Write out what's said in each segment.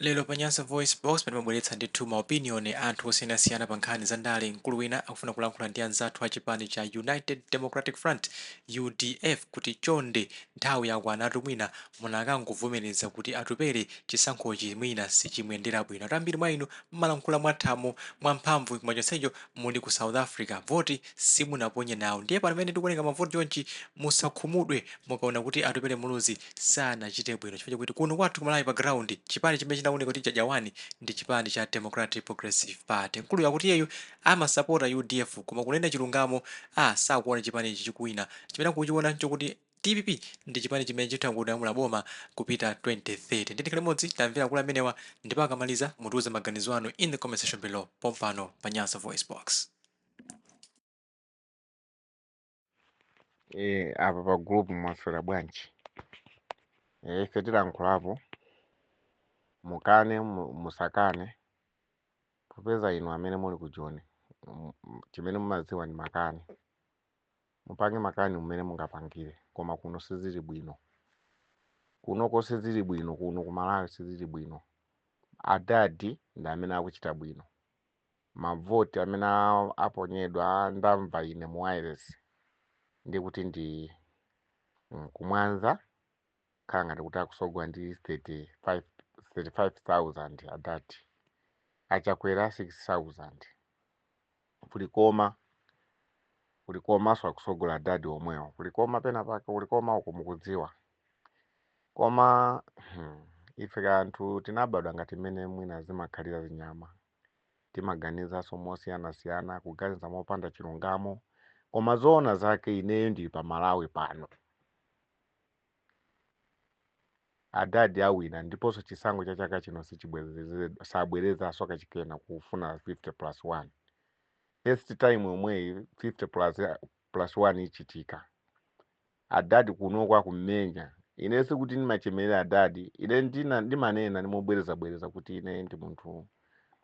Lero pa Nyasa VoiceBox timabweretsa ndithu ma opinion a anthu osiyanasiyana pa nkhani za ndale. Mkulu wina akufuna kulankhula ndi anzathu a chipani cha United Democratic Front, udf, kuti chonde nthawi yakwanatu mwina munakangovomereza kuti Atupele chisankhochi mwina sichimuyendera bwino. Ati ambiri mwa inu mmalankhula mwathamo, mwamphamvu koma chonsecho muli ku South Africa voti simunaponye nawo. Ndiye pano pamene tikuwerenga mavoti chonchi musakhumudwe mukaona kuti Atupele Muluzi sanachite bwino chifukwa chakuti kuno kwathu ku Malawi pa ground chipani chimene chinaoneka kuti chadya 1 ndi chipani cha Democratic Progressive Party. Mkuluyu akuti iyeyu amasapota udf koma kunena chilungamo a sakuona chipanichi chikuwina. Chimene akuchiona nchokuti dpp ndi chipani chimene chitha kulamula boma kupita 2030. Ndiye tikhale limodzi tamvera akulu amenewa ndipo akamaliza mutiuze maganizo anu in the comment section below pompano pa Nyasa VoiceBox. Apa pa group mwaswera bwanji? Ife tilankhulapo mukane musakane popeza inu amene muli ku Joni chimene mumadziwa ndi makani. Mupange makani mmene mungapangire, koma kuno sizili bwino. Kunoko sizili bwino, kuno ku Malawi sizili bwino. Adadi ndi amene akuchita bwino. Mavoti amene aponyedwa ndamva ine mu wireless ndi kuti ndi kumwanza khala ngati kuti akusogola ndi 35 35,000 adadi, achakwera 6,000 kulikoma kulikomanso akusogola adadi omwewo kulikoma pena pake kulikoma uko mukudziwa koma ife kanthu tinabadwa ngati mmene mwina zimakhalira zinyama timaganizanso mosiyanasiyana kuganiza mopanda chilungamo koma zoona zake ineyo ndili pa Malawi pano adadi awina ndiponso chisankho cha chaka chino sichibwerezedwa sabwerezanso kachikena kufuna 50 plus 1 first time yomweyi 50 plus 1 ichitika adadi kunoko akumenya ine sikuti ndimachemerera adadi ine ndina ndimanena ndimobwerezabwereza kuti ine ndi munthu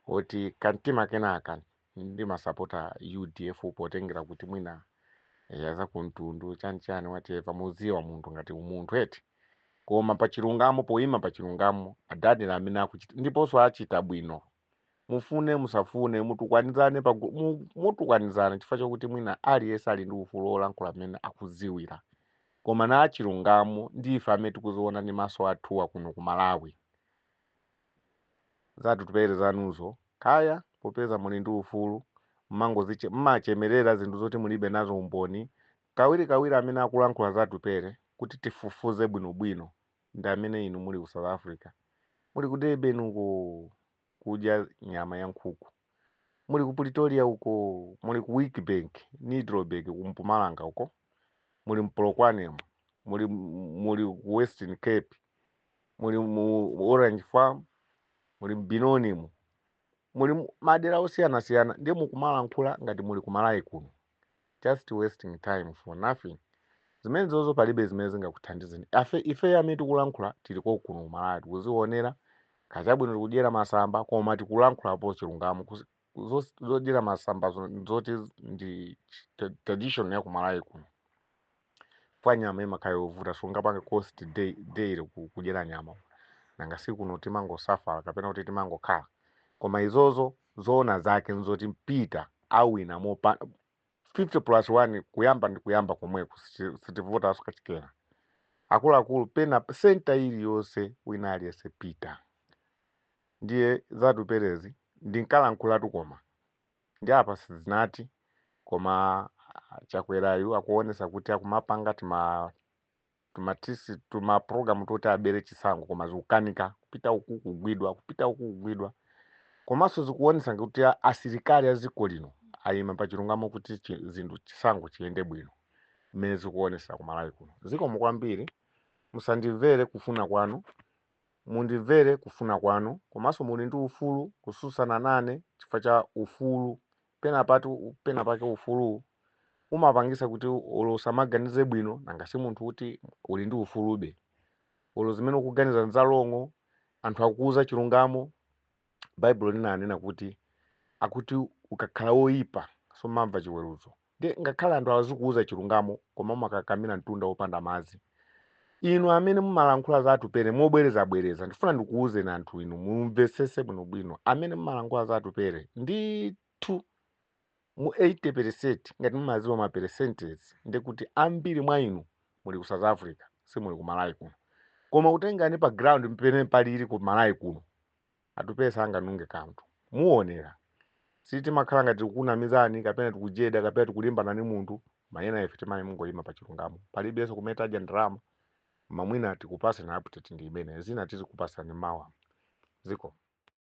woti kamtima kenaka ndimasapota UDF potengera kuti mwina za kumtundu chanichani whatever muziwa munthu ngati umunthu eti koma pachilungamo poyima pachilungamo adadi ndi amene akuchita ndiponso achita bwino mufune musafune mutukwanizane mutukwanizane chifukwa chokuti mwina aliyense ali ndi ufulu wolankhula mmene akudziwira koma na chilungamo ndife amene tikuziona ndi maso athuwa kuno ku Malawi za Atupele zanuzo kaya popeza muli ndi ufulu mmangoziche mmachemerera zinthu zoti mulibe nazo umboni kawirikawiri amene akulankhula za Atupele kuti tifufuze bwinobwino ndi amene inu muli ku South Africa muli ku Durban uko kudya nyama ya nkhuku muli ku Pretoria uko muli ku Witbank Middelburg ku Mpumalanga uko muli Mpolokwane muli muli ku Western Cape muli mu Orange Farm muli m'Benoni mu muli madera osiyanasiyana ndiye mukumalankhula ngati muli ku Malawi kuno just wasting time for nothing zimene zozo palibe zimene zingakuthandizeni afe ife amene tikulankhula tiliko kuno ku Malawi tikuzionera kachabwino tikudyera masamba koma tikulankhulapo chilungamo zodyera masamba zoti ndi tradition ya ku Malawi kuno kwa nyama imakhala yovuta sungapange cost daily kudyera nyama nanga si kuno timangosafala kapena kuti timangokhala koma izozo zoona zake nzoti mpita awina mopa 50 plus 1 kuyamba ndi kuyamba komweko sitivotanso kachikena akuluakulu pena center iliyonse wina aliyense pita ndiye za Atupelezi ndinkalankhulatu koma ndi apa sizinati koma Chakwerayu akuonesa kuti akumapanga tima tumatisi tuma program toti abere chisankho koma zikukanika kupita uku kugwidwa kupita uku kugwidwa komanso zikuonesa kuti asilikali a dziko lino ayima pa chilungamo kuti zinthu chisankho chiyende bwino mmene zikuonesa ku Malawi kuno zikomo kwambiri musandimvere kufuna kwanu mundimvere kufuna kwanu komanso muli ndi ufulu kususana nane chifukwa cha ufulu pena pati pena pake ufulu umapangisa kuti olo usamaganize bwino nanga si munthu kuti uli ndi ufulube olo zimene ukuganiza nzalongo anthu akuuza chilungamo baibulo linanena kuti akuti ukakhala woyipa sumamva chiweruzo ndi ngakhale anthu azikuuza chilungamo koma umakakamira mtunda wopanda madzi. Inu amene mumalankhula za Atupele mobwerezabwereza, ndifuna ndikuwuzeni anthu inu mumvesese bwinobwino. Amene mumalankhula za Atupele ndithu mu 80%, ngati mumaziwa ma percentage, ndikuti ambiri mwa inu muli ku South Africa, simuli ku Malawi kuno. Koma kutengani pa ground pene palili ku Malawi kuno, Atupele sanganunge kanthu. Muonera, sitimakhala ngati tikunamizani kapena tikujeda kapena tikulimbana ni munthu. Mayena ife timayi mungoyima pa chilungamo, palibenso kumene tadya ndalama. Mamwina tikupasani update ndi imene zina tizikupasani mawa ziko.